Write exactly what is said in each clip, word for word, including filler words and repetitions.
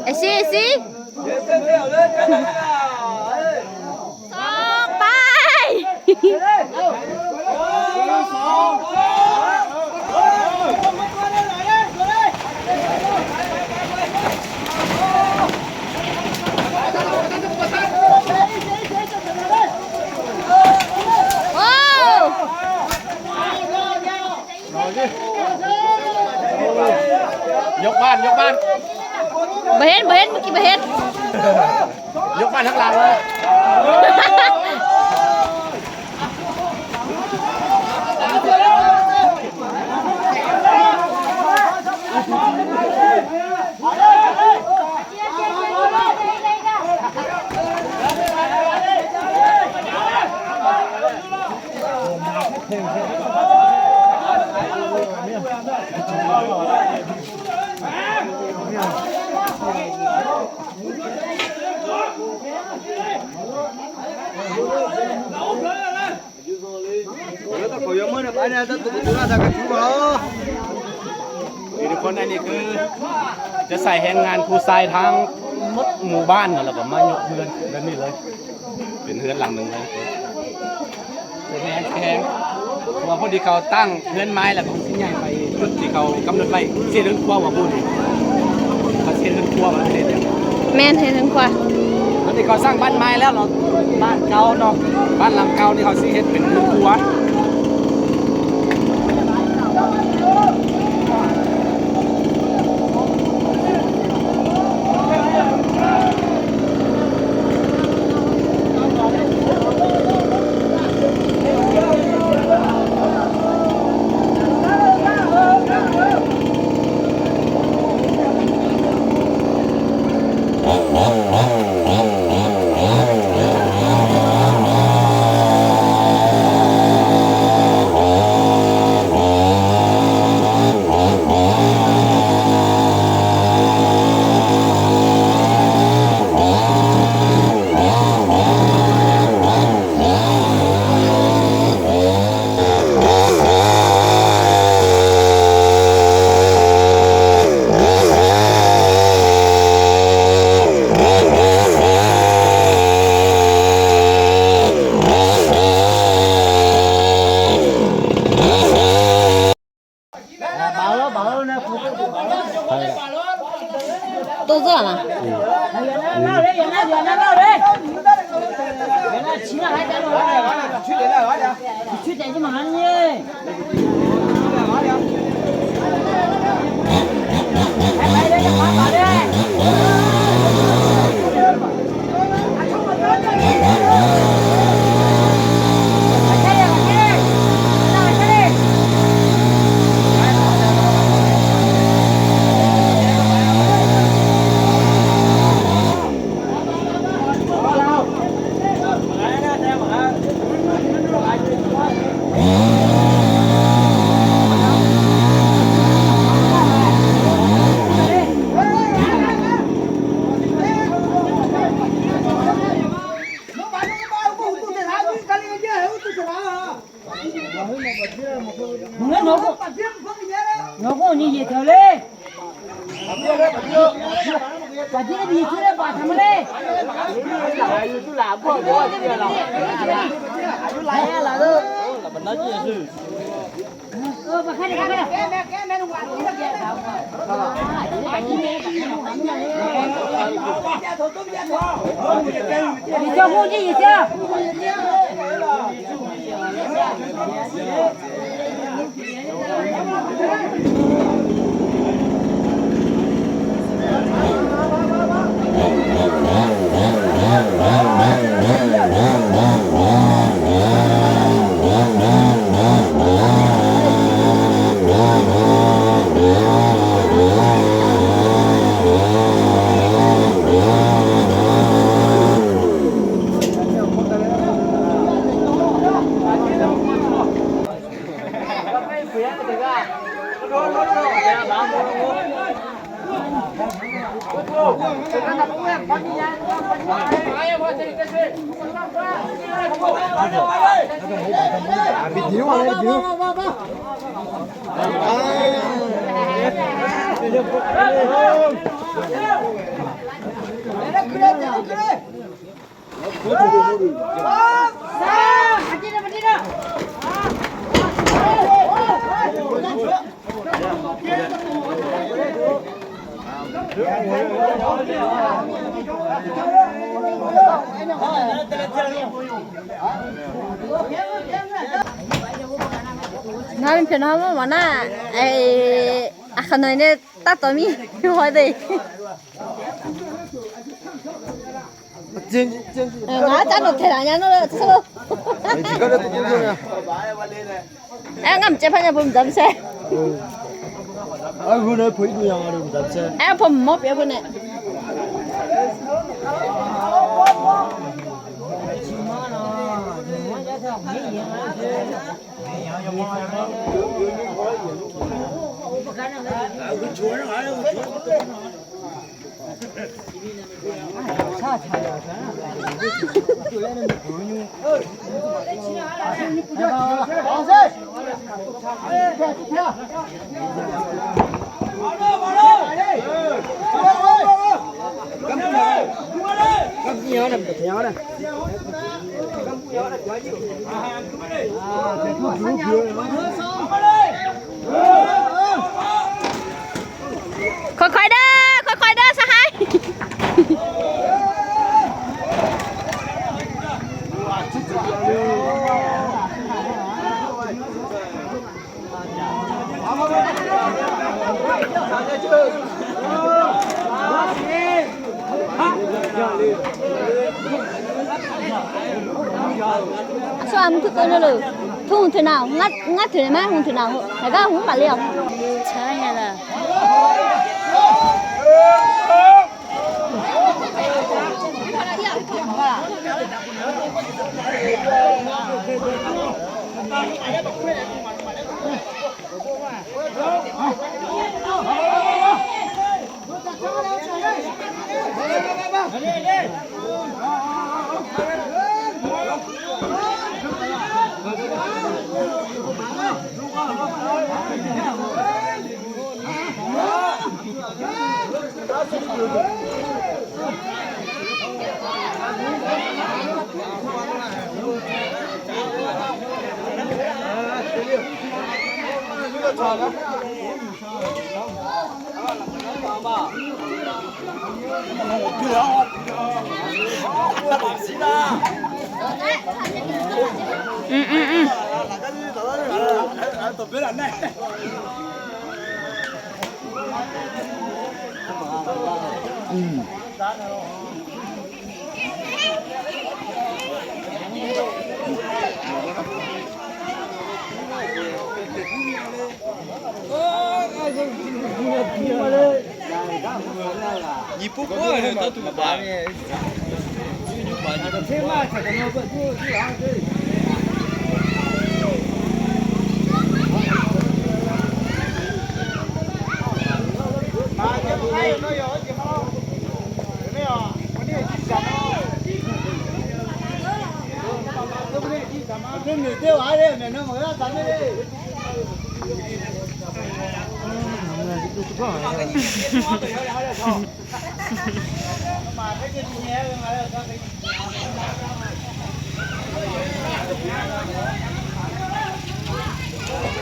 Aqsir, aqsir. Sanqpaq. Yawkban, yawkban. Baqhen, baqhen, maqkiv baqhen. Yawkban haqlaf-eu. Aqyawf จะใส่แรงงาน ผู้ชายทั้งหมดหมู่บ้าน แล้วก็มา ยกเฮือน แบบนี้เลย เป็นเฮือนหลังหนึ่งเลย แรงๆ เพราะว่าพอดีเขาตั้งเฮือนไม้แล้วก็สิใหญ่ไปจุดที่เขากำหนดไว้ เศษเฮือนครัวว่าพูด เขาเศษเฮือนครัวว่าเศษเนี่ย แม่น เศษเฮือนครัว ตอนนี้เขาสร้างบ้านไม้แล้วเนาะ บ้านเก่าเนาะ บ้านหลังเก่านี่เขาสิเฮ็ดเป็นเฮือนครัว Ngar pyeuf nar mawrnar, aqkaq nan nae tavtawv mir haw de. Ngar car dawq taeq laf nya nar tsawr. Aer, ngar maqcaev par nya, pov mqdzaq maqsaer. Aer, pov mqmawr pyeuf-eu nae. Koiq koiq deur, koiq koiq deur, sar har. Aqsur aqmur teu tov nya lef. Tov hmq toeq nav, ngar toeq nav, hmq toeq nav, haeq gar hmq maqle-awq.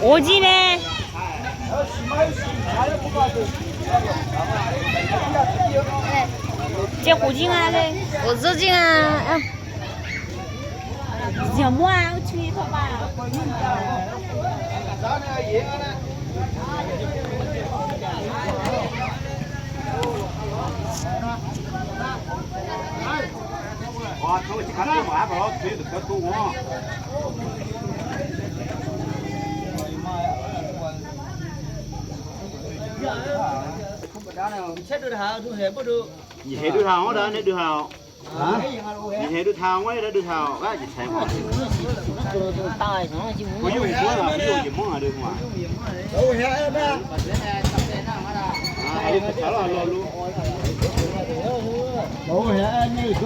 Ghofjir mae. Jeq ghofjir nga le. Ghofjir nga. Yamawr-a, uqcif tawqba. Nyiq haeq dui taq-awr nar, nae dui taq-awq. Nyiq haeq dui taq-awr nar, nae dui taq-awq. Gharduq taq-awq. Yawjeq mawr-aq, yawjeq mawr-aq dui ma. Aqli taqkaq lar-aq lawluf. Mawr-eu hae-aer mir-euq